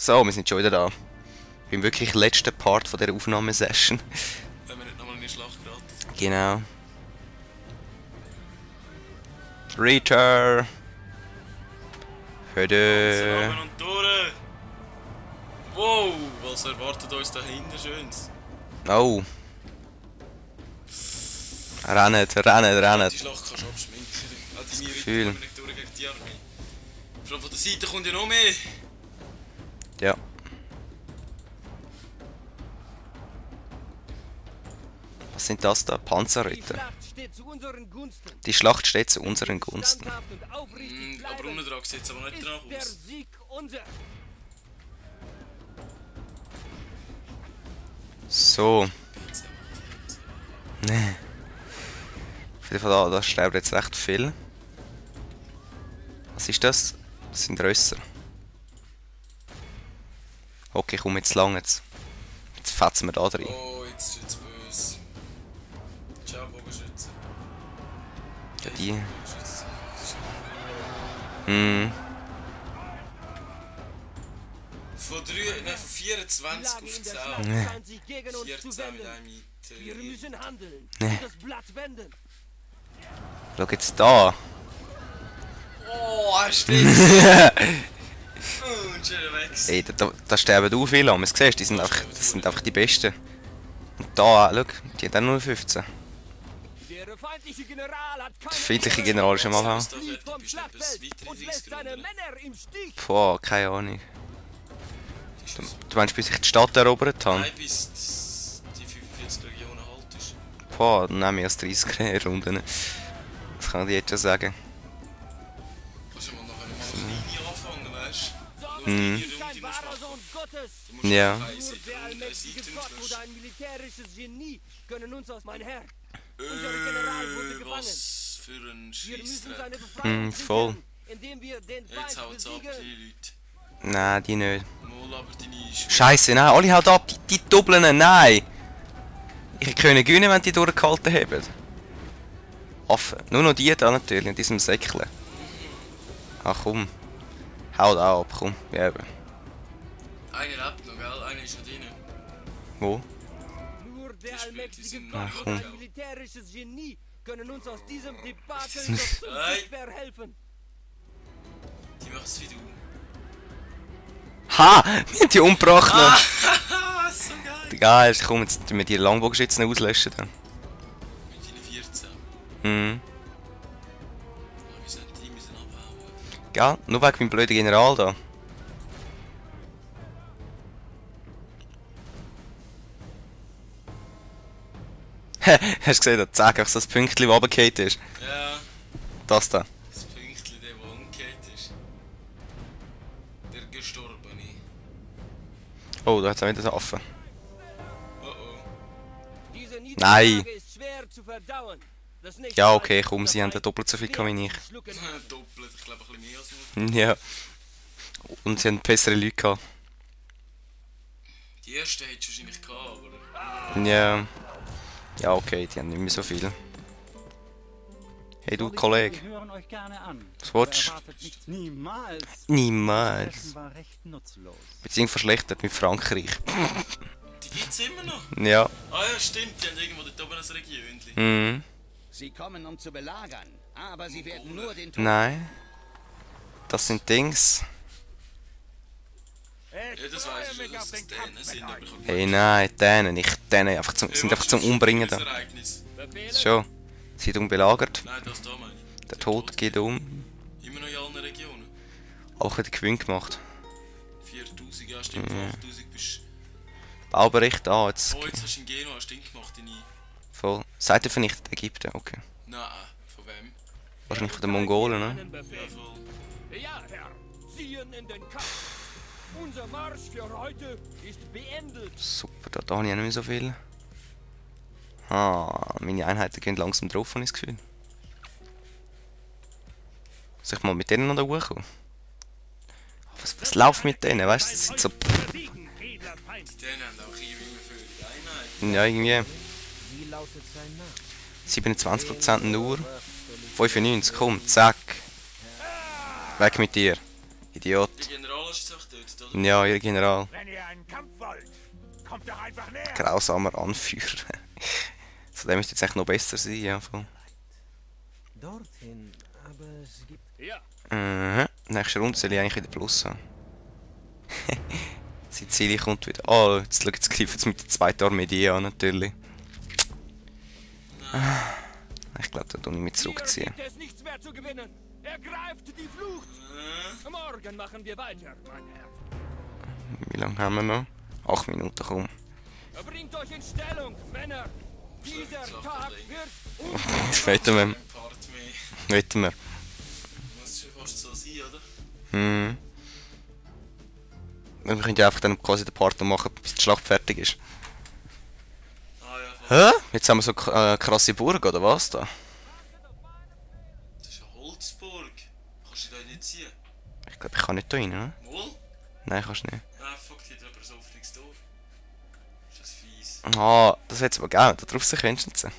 So, wir sind schon wieder da. Beim wirklich letzten Part von dieser Aufnahmesession. Wenn wir nicht nochmal in die Schlacht geraten. Genau. Reacher! Hüde! Zusammen und durch! Wow, was erwartet uns da hinten Schönes? Oh! Rennt, rennt! Die Schlacht kannst du abschminken. Auch die Miri Gefühl. kommen nicht durch gegen die Armee. Vor allem von der Seite kommt ja noch mehr. Ja. Was sind das da? Panzerritter. Die Schlacht steht zu unseren Gunsten. Aber unten dran sieht es aber nicht dran aus. So. Nee. Auf jeden Fall, da sterben jetzt recht viel. Was ist das? Das sind Rösser. Okay, komm, jetzt lang jetzt. Jetzt fetzen wir da drin. Oh, jetzt wird's böse. Ciao, Bogenschütze. Ja, die. Bogenschütze. Hm. Von 24 auf 10. Nee. 14 mit einem Wir müssen handeln. Nee. Das Blatt wenden. Schau jetzt da. Oh, stimmt. Und schön weg. Ey, da sterben auch viele an. Siehst du, die sind einfach, das sind einfach die Besten. Und da, schau, die haben auch nur 15. Der feindliche General hat Der feindliche General ist schon mal da. Flieht vom Schlachtfeld und lässt seine Männer im Stich. Boah, keine Ahnung. Du meinst, bis ich die Stadt erobert habe? Nein, bis die 45 Legionen halt ist. Boah, dann nehme ich als 30 Runden. Das kann ich jetzt schon sagen. Kannst du mal noch eine Linie anfangen, weißt du? Mhm. Kein wahrer Sohn Gottes. Ja. Nur der allmächtige Gott oder ein militärisches Genie können uns aus mein Herr. Unser General wurde gefangen. Was für ein Wir müssen seine Scheissdreck. Befreiung voll. sichern, indem wir den Jetzt Feind haut's ab, besiegen. die Leute. Nein, die nicht. Mal aber deine Scheiße, nein, alle haut ab, die Doppeln, nein! Ich kann gewinnen, wenn die durchgehalten haben. Affen. Nur noch die da natürlich, in diesem Säckchen. Ach komm. Haut auch ab, komm. Ja, eben. Einer lebt noch, gell? Einer ist noch drin. Wo? Nur der Die allmächtige sind Gott noch und nicht, ein gell? militärisches Genie können uns aus diesem Debakel noch zum Sieg verhelfen. Die macht's wie du. Ha! Wir haben die umgebracht noch! Haha, so geil! Geil, komm, jetzt tun wir die Langbogenschützen auslöschen dann. Mit deinen 14. Mhm. Wir sind die müssen abhauen. Gell? Nur wegen meinem blöden General da. Hast du gesehen, dass zack, einfach so das Pünktchen, das runtergefallen ist? Ja, Das da. das Pünktchen, der umgekehrt ist. Der Gestorbene. Oh, da hat es auch wieder so Affen. Oh oh. Diese Nein. Niederlage ist schwer zu verdauen. Das nächste Ja, Mal okay, wird komm, unser sie haben Feind doppelt so viel schwer wie ich. zu schlucken. Doppelt, ich glaube ein bisschen mehr als nur. Ja. Und sie haben bessere Leute gehabt. Die erste hättest du wahrscheinlich gehabt, aber... Ja. Ja, okay, die haben nicht mehr so viel. Hey du, Kollege. Wir hören euch gerne an. Was willst du? Erwartet nichts. Niemals. Niemals. Das war recht nutzlos. Beziehung verschlechtert mit Frankreich. Die gibt's immer noch? Ja. Ah ja, stimmt, die haben irgendwo dort oben ein Region. Mhm. Sie kommen, um zu belagern, aber sie werden nur den Tod. Nein. Das sind Dings. Ja, das weiss ich schon, dass es Dänen sind, aber ich habe Hey, nein, denen, nicht denen. Einfach sind einfach zum Umbringen da. Ereignis. Schon. Sie sind belagert. Nein, das da meine ich. Der Tod geht um. Immer noch in allen Regionen. Auch wieder Gewinn gemacht. 4000, ja stimmt, von 8000 bist Baubericht, jetzt. oh, jetzt hast du in Genua einen Stink gemacht, deine... Voll. Seid ihr vernichtet Ägypten? Okay. Nein, von wem? Wahrscheinlich von den Mongolen, ne? Einen Befehl. Ja, voll. Ja, Herr. Ziehen in den Kampf. Unser Marsch für heute ist beendet. Super, da habe ich ja nicht mehr so viel. Ah, meine Einheiten gehen langsam drauf, habe ich das Gefühl. Soll ich mal mit denen noch da hochkommen? Was läuft mit denen? Weißt du, das sind so. Die Dänen haben auch irgendwie immer für die Einheit. Ja, irgendwie. Wie lautet sein Name? 27% nur. 95, komm, zack. Weg mit dir. Idiot. Der General hast du jetzt getötet, oder? Ja, ihr General. Wenn ihr einen Kampf wollt, kommt doch einfach näher. Grausamer Anführer. So, der müsste jetzt echt noch besser sein, ja. Voll. Dorthin, aber es gibt... Mhm. Nächste Runde soll ich eigentlich wieder Plus haben. Sizilien kommt wieder. Oh, jetzt greifen sie mit der zweiten Armee die an, natürlich. Ich glaube, da tue ich mich zurückziehen. Hier gibt es nichts mehr zu gewinnen. Ergreift die Flucht. Morgen machen wir weiter, mein Herr. Wie lange haben wir noch? 8 Minuten, komm. Bringt euch in Stellung, Männer. Dieser Tag wird Das wetten wir. Ein Part mehr. Wetten wir. Muss schon fast so sein, oder? Mhm. Wir können ja einfach dann quasi den Part noch machen, bis die Schlacht fertig ist. Ah ja, voll. Hä? Jetzt haben wir so krasse Burg, oder was da? Das ist eine Holzburg. Kannst du da nicht ziehen? Ich glaube, ich kann nicht da rein, ne? Wohl? Nein, kannst du nicht. Ah, fuck, die hat aber so offenes Tor. Ist das fies? Ah, das hätte es aber gegeben. Da drauf sind Fenster. Das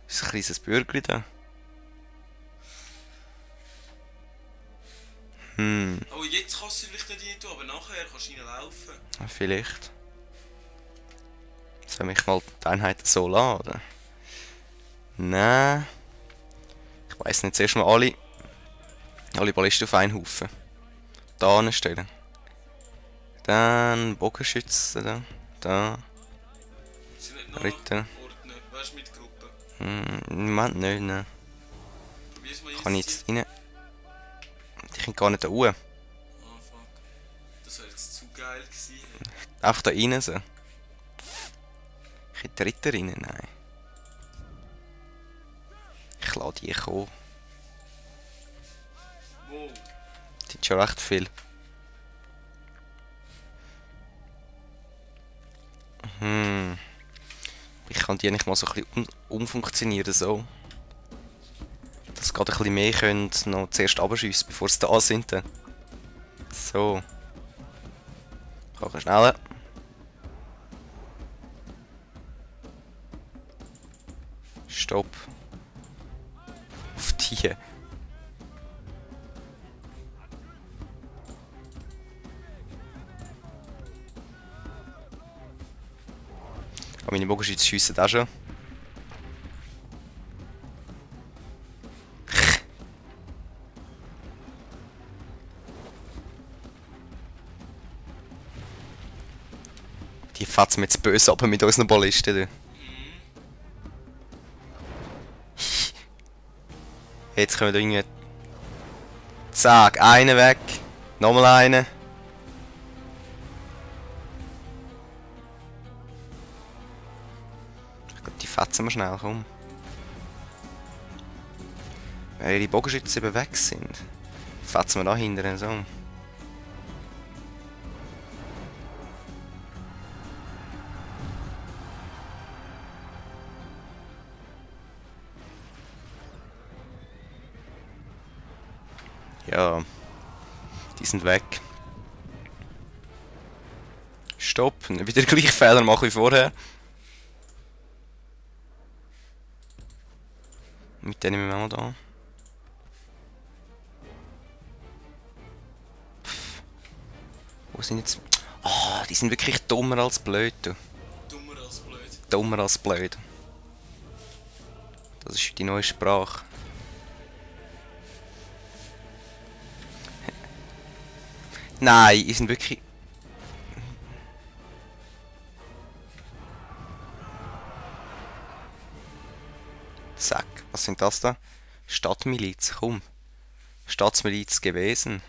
ist ein kleines Bürgerli da. Oh, jetzt kannst du vielleicht nicht rein tun, aber nachher kannst du reinlaufen. Vielleicht. Soll ich mal die Einheiten so lassen, oder? Nein. Ich weiss nicht, zuerst mal alle Ballisten auf einen Haufen. Da anstellen. Dann Bogenschützen da. Da. Sind nicht noch Ritter. Ordner? Weißt du, mit Gruppe? Im Moment nicht, ne. Probier's mal Kann ich einzuziehen. jetzt rein? Die können gar nicht da raus. Ah, fuck. Das wäre jetzt zu geil gewesen. Einfach da rein so. Ich hätte die Ritter rein, nein. Ich lasse die kommen. Wow. Die sind schon recht viel. Ich kann die nicht mal so ein bisschen umfunktionieren, so. Dass sie gerade ein bisschen mehr können, noch zuerst abschiessen, bevor sie da sind. Dann. So. Kann schneller. Stopp. Auf die. Aber meine Bogenschützen schiessen auch schon. Die fetzen mir jetzt böse ab mit unseren Ballisten. Du. Jetzt können wir da irgendwie... Zack, einen weg. Nochmal einen. Ich glaube, die fetzen wir schnell, komm. Wenn ihre Bogenschützen eben weg sind, fetzen wir da hinten so. Ja, die sind weg. Stopp, nicht wieder gleich Fehler machen wie vorher. Mit denen nehmen wir auch da. Wo sind jetzt... Ah, die sind wirklich dummer als blöd. Du. Dummer als blöd. Dummer als blöd. Das ist die neue Sprache. Nein, die sind wirklich... Zack, was sind das da? Stadtmiliz, komm. Stadtmiliz gewesen.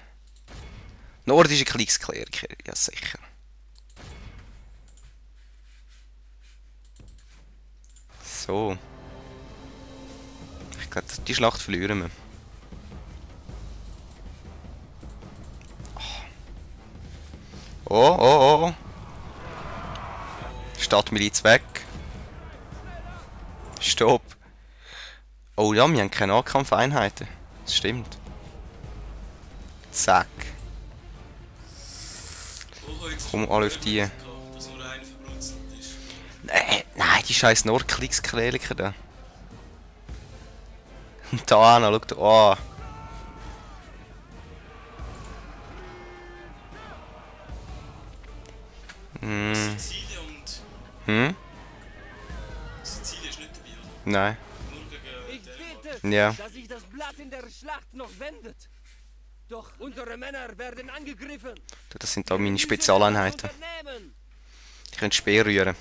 Nordische Kriegsklerker, ja sicher. So. Ich glaube, die Schlacht verlieren wir. Oh, oh, oh. Stadtmiliz weg. Stopp. Oh ja, wir haben keine Nahkampfeinheiten. Das stimmt. Zack. Oh, jetzt Komm, alle auf die. dass nur einer verbrutzelt ist. Nein, die scheiß Nordkriegskleriker da. Und da an, schau da an. Hm? Sizilien ist nicht dabei, oder? Nein. Nur Ich gegen bete, Ja. dass sich das Blatt in der Schlacht noch wendet. Doch unsere Männer werden angegriffen. Das sind da meine Spezialeinheiten. Ich könnte Speer rühren.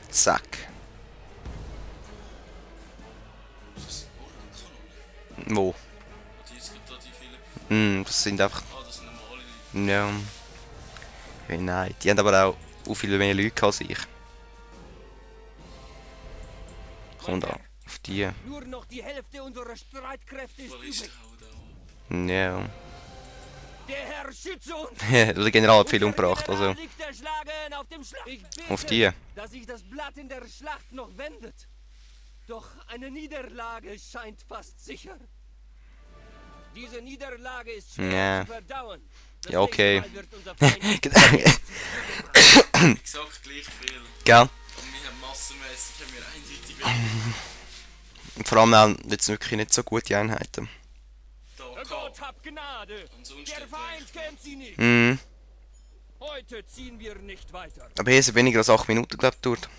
Zack. Das sind Orgenkanonen. Wo? Und jetzt gibt da die viele... Das sind einfach... Ah, das sind normale Leute. Ja. Ja, nein, die haben aber auch viel mehr Leute als ich. Kommt an. Auf die. Nur noch die Hälfte unserer Streitkräfte ist Ballisten übrig. hauen da an. Ja. Der Herr schütze uns. Der General hat viel Unser umgebracht, also. General liegt erschlagen auf dem Schlag. Ich bete, Auf die. dass sich das Blatt in der Schlacht noch wendet. Doch eine Niederlage scheint fast sicher. Diese Niederlage ist schwer Ja. zu verdauern. Das Ja, okay. nächste Mal wird unser Feind Exakt gleich viel. Gell? Und wir haben massenmäßig eindeutig weniger. Und vor allem auch jetzt wirklich nicht so gute Einheiten. Da Gott gehabt. hab Gnade. Und sonst Der steht Feind kennt sie nicht. Mhm. Heute ziehen wir nicht weiter. Aber hier sind weniger als 8 Minuten, glaube ich, durch. Der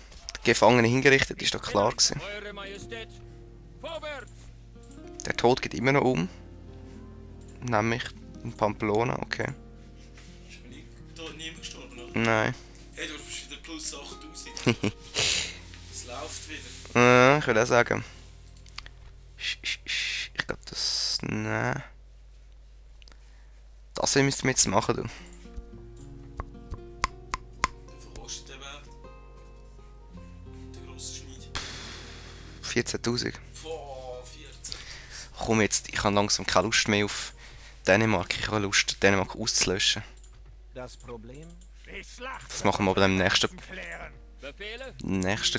Gefangene hingerichtet, ist doch klar gewesen. Eure Majestät, vorwärts! Der Tod geht immer noch um. Nämlich in Pamplona, okay. Ist mir da niemand gestorben, oder? Nein. Hey, du bist wieder plus 8000. Es läuft wieder. Ich würde auch sagen. Ich glaube, das. Nein. Das hier müssten wir jetzt machen, du. Wie viel kostet der Wert? Der grosse Schmied. 14.000. Boah, 14. Komm jetzt, ich habe langsam keine Lust mehr auf Dänemark. Ich habe Lust, Dänemark auszulöschen. Das Problem? Die Schlacht. Das machen wir bei dem nächsten, Klären. Befehle?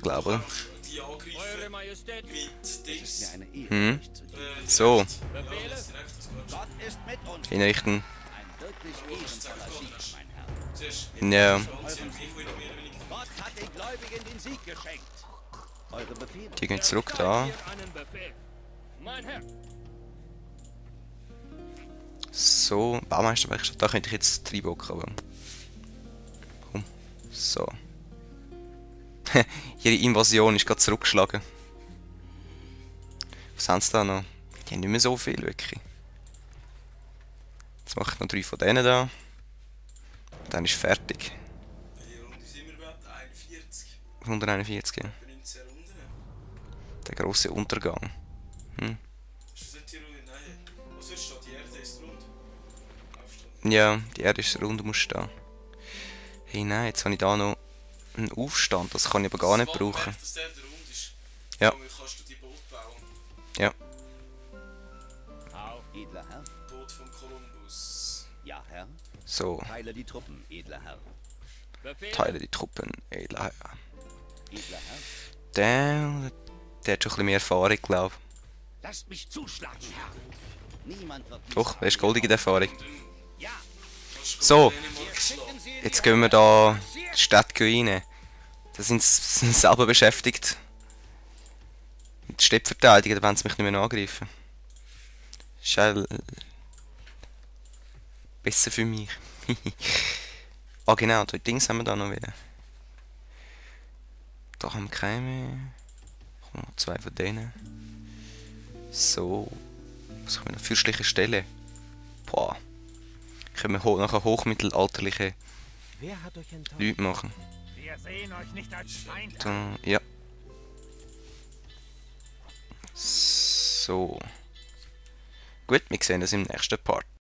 glaube Die Eure angreifen Majestät, mit Es ist Dings. mir eine Ehre, Hm? euch zu dienen. So. Ja, Befehle? das direkt, das geht. Gott ist mit uns. Hinrichten. Ein wirklich ehrenvoller Sieg, mein Herr. Zuerst Ja. 20 und wie mehr oder weniger. Gott hat den Gläubigen den Sieg geschenkt. Eure Befehle. Die gehen zurück da. hier einen Befehl. Mein Herr, So, Baumeisterwerkstatt, da könnte ich jetzt reinbocken, aber... Komm, so. Ihre Invasion ist gerade zurückgeschlagen. Was haben sie da noch? Die haben nicht mehr so viel, wirklich. Jetzt mache ich noch 3 von denen da. Dann ist fertig. Welche Runde sind wir überhaupt? 41. 141, ja. 19 Runden. Der grosse Untergang. Ist das nicht die Runde? Nein. Was ist da? Die Erde ist rund. Aufstand. Ja, die Erde ist rund, muss stehen. Hey nein, jetzt habe ich da noch einen Aufstand, das kann ich aber gar nicht brauchen. Dass der rund ist. Ja. Damit kannst du die Boot bauen. Ja, Edler Herr. Boot von Kolumbus. Ja, Herr. so. Teile die Truppen, edler Herr. Befehle? Teile die Truppen, edler Herr. Edler Herr. Der hat schon ein bisschen mehr Erfahrung, glaube Lasst mich zuschlagen, Herr. Niemand wird ich. Doch, er ist goldig in der Erfahrung. Ja, So, Dänemark schlagen. jetzt gehen wir da die Stadt rein. Da sind sie selber beschäftigt. Mit der Städtverteidigung, da wollen sie mich nicht mehr angreifen. Ist auch besser für mich. Ah genau, die Dings haben wir da noch wieder. Da haben wir keine mehr. Komm, noch 2 von denen. So. Was haben wir noch? Fürstliche Stelle. Boah. Können wir nachher hochmittelalterliche Wer hat euch enttäuscht? Leute machen. Wir sehen euch nicht als Feind. Da, ja. So. Gut, wir sehen das im nächsten Part.